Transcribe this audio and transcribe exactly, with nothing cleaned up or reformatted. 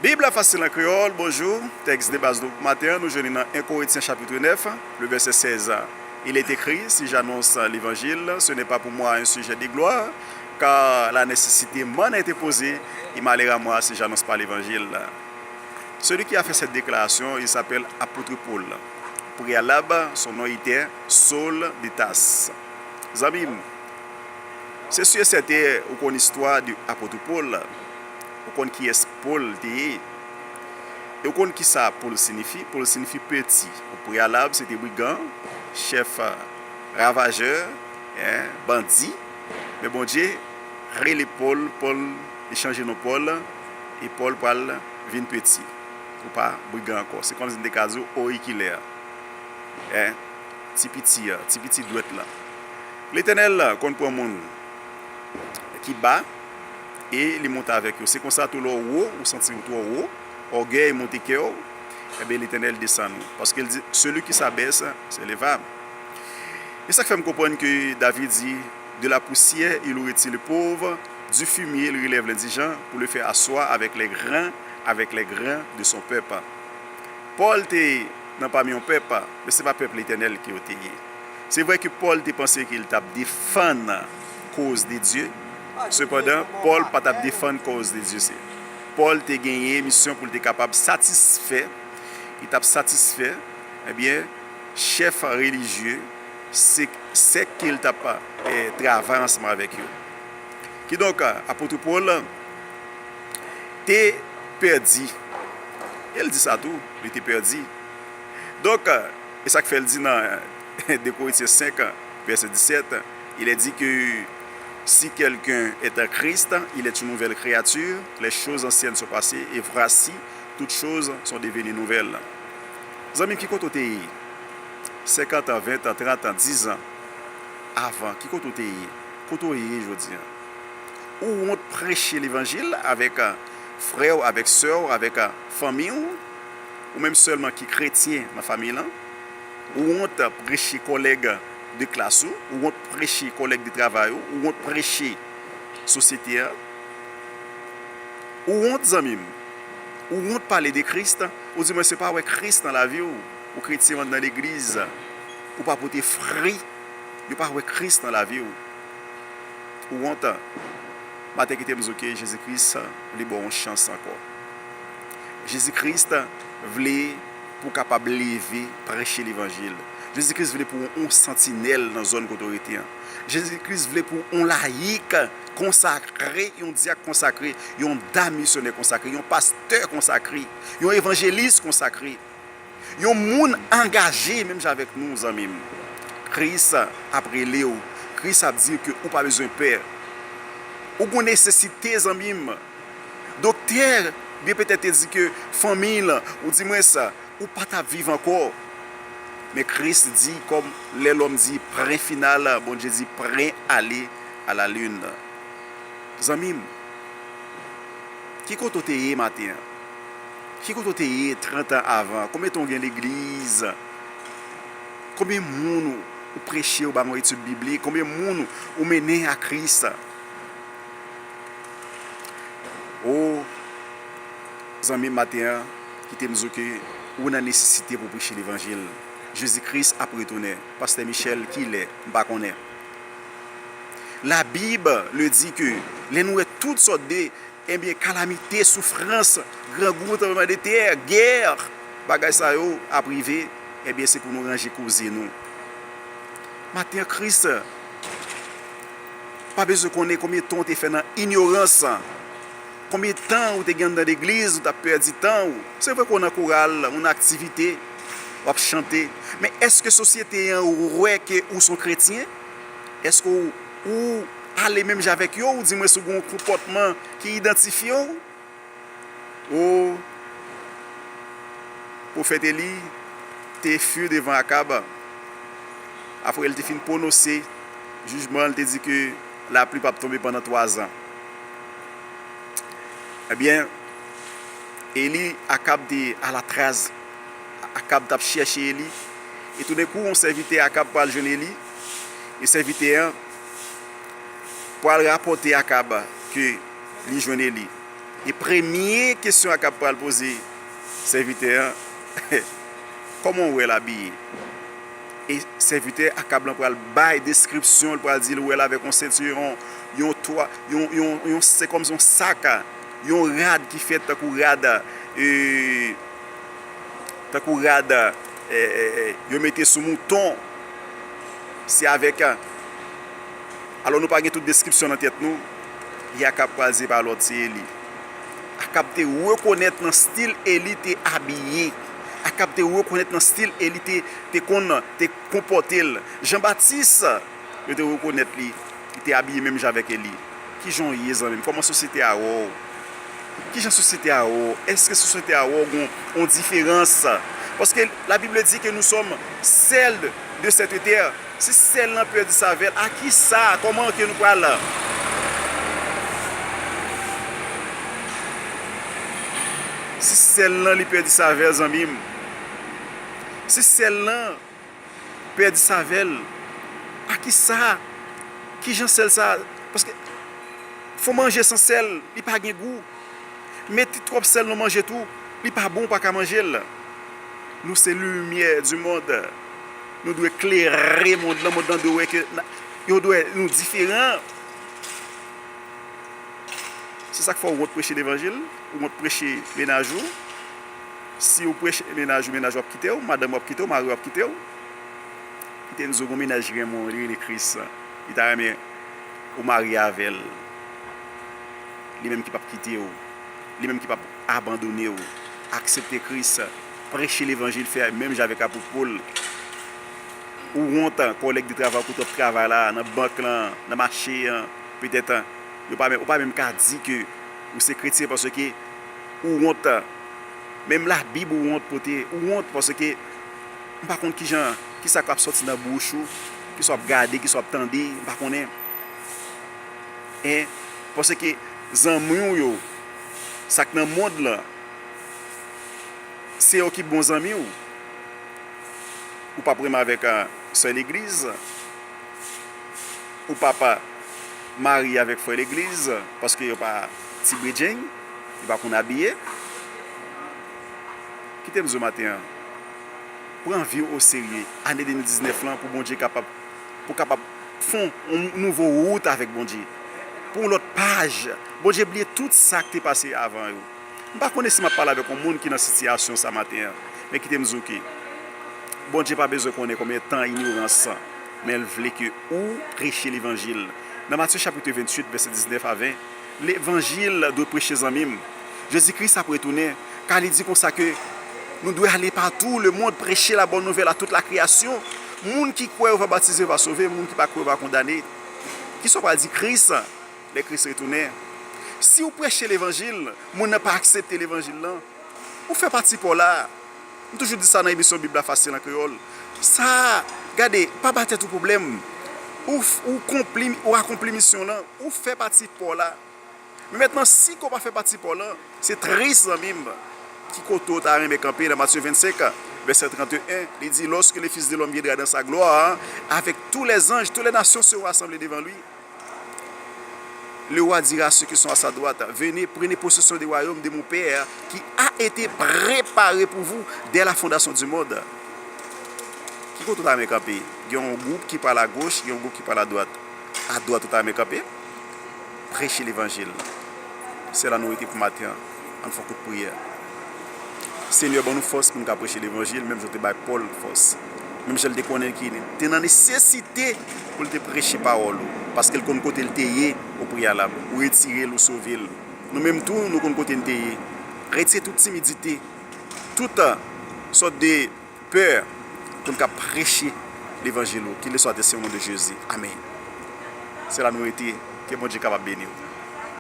Bib la fasil an kreyòl, bonjou. Tèks de baz nou pou maten an, nou jwenn li nan en Korentyen chapit nèf, le vèsè sèz. Il est écrit, si j'annonce l'évangile, ce n'est pas pour moi un sujet de gloire, car la nécessité m'en est imposée, et malheur à moi si j'annonce pas l'évangile. Celui qui a fait cette déclaration, il s'appelle apôtre Paul. Au préalable, son nom était Saul de Tarse. Zanmi m, se si e sèten ou konn istwa de apot Pòl, ou konn kiyès Pòl te ye, e ou konn kisa Pòl siyifi. Pòl siyifi peti. O preyalab, se te brigan, chèf, ravajè, en, bandi. Men Bondye rele Pòl, Pòl, li chanje non Pòl, e Pòl pral vin peti. Ou pa brigan ankò. Se kòmsi n te ka di w orikilè. En, ti piti a, ti piti dwèt la. Letènèl konn pran moun ki ba e li monte avèk yo. Se konsa tou lè w wo, ou santi w twò wo, ògèy monte kè w, ebyen Letènèl desann ou. Paske l di, celui qui s'abaisse s'élèvera. E sa k fè m konprann ke David di, de la poussière il retire le pauvre, du fumier il relève l'indigent, pour le faire asseoir avec les grands, avec les grands de son peuple. Pòl te nan pami yon pèp, men se pa pèp Letènèl ke yo te ye. Se vre ke Pòl te panse ke l t ap defann koz de Dye, sepandan, Pòl pa t ap defann koz de Dye. Se, Pòl te genyen misyon pou l te kapab satisfè, li t ap satisfè, ebyen, chèf relijye, se, sèk ke l t ap, eh, travay ansanm avèk yo. Kidonk, apot Pòl te pèdi. E l di sa tou, li te pèdi. Donk, e sa k fè l di nan de Korentyen senk, vèsè disèt, il est dit que si quelqu'un est en Christ, il est une nouvelle créature, les choses anciennes sont passées, et voici, toutes choses sont devenues nouvelles. Zanmi m, ki kote w te ye? Senkant an, ven an, trant an, diz an avan, ki kote w te ye? Kote w ye jodi a? Ou wont preche levanjil avèk, a, frè w, avèk sè w, avèk, a, fanmi w? Ou menm sèlman ki kretyen nan fanmi lan? Ou wont preche kòlèg de klas ou? Ou wont preche kòlèg de travay ou? Ou wont preche sosyete a? Ou wont, zanmi m? Ou wont pale de Kris? Ou di mwen se pa wè Kris nan lavi w? Ou kretyen, w anndan legliz, ou pa pote fri, yo pa wè Kris nan lavi w. Ou wont? Maten, kite m di w ke Jezi Kris vle ba w yon chans ankò. Jezi Kris vle pou w kapab leve, preche levanjil. Jezi Kris vle pou w yon santinèl nan zòn kote w rete an. Jezi Kris vle pou w yon layik konsakre, yon dyak konsakre, yon dam misyonè konsakre, yon pastè konsakre, yon evanjelis konsakre. Yon moun angaje menm jan avèk nou, zanmi m. Kris ap rele w. Kris ap di w ke ou pa bezwen pè. Ou gon nesesite, zanmi m. Doktè byen petèt te di ke fanmi l, ou di mwens, ou pa t ap viv ankò. Men Kris di, kòm lè lòm di pren final, Bondye di pren ale a la lin. Zanmi m, ki kote w te ye maten an? Ki kote w te ye trant an avan? Konbyen tan w gen legliz? Konbyen moun ou, ou preche, ou ba yon etid biblik? Konbyen moun ou, ou mennen a Kris? O, zanmi m, maten an, kite m di w ke ou nan nesesite pou w preche levanjil. Jezi Kris ap retounen. Pastè Michel, kilè? M pa konnen. Labib le di ke lè nou wè tout sòt de, ebyen, kalamite, soufrans, grangou, tranblemanntè, gè, bagay sa yo ap rive, ebyen, se pou nou ranje koze nou. Maten an, Kris pa bezwen konnen konbyen tan w te fè nan inyorans. Konbyen tan ou te gen anndan legliz, ou t ap pèdi tan ou? Se vre ke w nan koral, ou nan aktivite, w ap chante. Men èske sosyete an wè ke ou se yon kretyen? Èske ou, ou ale menm jan avèk yo? Ou di mwens ou gen yon konpòtman ki idantifye w? O, pwofèt Eli te fir devan Akab. Apre l te fin pwononse jijman, l te di ke lapli p ap tonbe pandan twazan. Ebyen, Eli, Akab te alatraz. Akab t ap chèche Eli. E toudenkou, yon sèvitè Akab pral jwenn Eli. E sèvitè an pral rapòte Akab ke li jwenn Eli. E premye kesyon Akab pral poze sèvitè an, kòman w wè l abiye? E sèvitè Akab lan pral bay deskripsyon, l pral di l wè l avèk yon senti, yon, yon twa, yon, yon, yon, se kòmsi yon sak, yon rad ki fèt tankou rad, e, tankou rad, e, e, e, yo mete sou mouton. Se avèk, alò, nou pa gen tout deskripsyon nan tèt nou. E Akab pral di pa lòt, se Eli. Akab te rekonèt nan stil Eli te abiye. Akab te rekonèt nan stil Eli te, te konn, te konpòte l. Jan Batis, yo te rekonèt li, li te abiye menm jan avèk Eli. Kijan w ye, zanmi m? Kòman sosyete a wè w? Kijan sosyete a wè w? Èske sosyete a wè w gon yon diferans? Paske Labib di ke nous sommes sel de cette terre. Si sèl lan pèdi savè l, a ki sa? Kòman ke nou pral? Si sèl lan li pèdi savè l, zanmi m. Si sèl lan pèdi savè l, a ki sa? Kijan sèl sa? Paske fè w manje san sèl, li pa gen gou. Mete twòp sèl nan manje tou, li pa bon, ou pa ka manje l. Nou se limyè di mond. Nou dwe klere mond lan, mond lan dwe wè ke na-, yo dwe wè nou diferan. Se sa k fè w wont preche levanjil, ou wont preche mennaj ou. Si w preche mennaj ou, mennaj ou ap kite w, madanm ou ap kite w, mari w ap kite w. Kite m di w, gon mennaj ki renmen w, li rele Kris. Li ta renmen ou marye avè l. Li menm ki p ap kite w. Li menm ki p ap abandone w. Aksepte Kris. Preche levanjil, fè menm jan avèk apot Pòl. Ou wont kòlèg de travay kote w ap travay la, nan bank lan, nan mache an, petèt, yo pa menm, ou pa menm ka di ke ou se kretyen paske ou wont. Menm Labib ou wont pote, ou wont paske m pa konn kijan, kisa k ap sòti nan bouch ou, kisa w ap gade, kisa w ap tande, m pa konnen. En, paske zanmi w yo, sa k nan mond lan, se yo ki bon zanmi w. Ou p ap renmen avèk, a, sè legliz. Ou p ap marye avèk frè legliz, paske yo pa ti bredjenn, yo pa konn abiye. Kite m di w maten an, pran vi w oserye. Ane de mil diznèf lan, pou Bondye kapab, pou kapab fè yon nouvo wout avèk Bondye. Pou yon lòt paj. Bondye bliye tout sa k te pase avan yo. M pa konnen si m ap pale avèk yon moun ki nan sitiyasyon sa maten an, men kite m di w ke Bondye pa bezwen konnen konbyen tan inyorans, men l vle ke ou preche levanjil. Nan Matye chapit venntuit, vèsè diznèf a ven, levanjil dwe preche, zanmi m. Jezi Kris ap retounen, ka li di konsa ke nou dwe ale partout le monde, prêcher la bonne nouvelle à toute la création. Moun ki kwè yo va batize, yo va sove, moun ki pa kwè yo va kondane. Kisa w pral di Kris lè Kris retounen? Si w preche levanjil, moun nan pa aksepte levanjil lan, ou fè pati pa w la. M toujou di sa nan emisyon Bib la fasil an kreyòl. Sa, gade, pa ba tèt ou pwoblèm. Ou, ou konpli, ou akonpli misyon lan, ou fè pati pa w la. Men mentnan, si ke w pa fè pati pa w lan, se tris, zanmi m. Ki kote w ta renmen kanpe? Nan Matye vennsenk, vèsè trannteyen, li di, lorsque le Fils de l'homme viendra dans sa gloire, avec tous les anges, toutes les nations seront rassemblées devant lui. Le roi dira à ceux qui sont à sa droite, venez, prenez possession du royaume de mon Père qui a été préparé pour vous dès la fondation du monde. Ki kote w ta renmen kanpe? Gen yon gwoup ki pral agoch, gen yon gwoup ki pral adwat. Adwat ou ta renmen kanpe? Preche levanjil. Se la nou rete pou maten an. Ann fè yon kout priyè. Senyè, ban nou fòs pou n ka preche levanjil, menm jan w te bay Pòl fòs. Menm jan l te konnen ki te nan nesesite pou l te preche pawòl ou, paske l konn kote l te ye opreyalab. Ou retire l, ou sove l. Nou menm tou, nou konn kote n te ye. Retire tout timidite, tout, euh, sòt de pè pou n ka preche levanjil ou. Qu'il le soit ainsi au nom de Jésus. Amèn. Se la nou rete. Ke Bondye kapab beni w.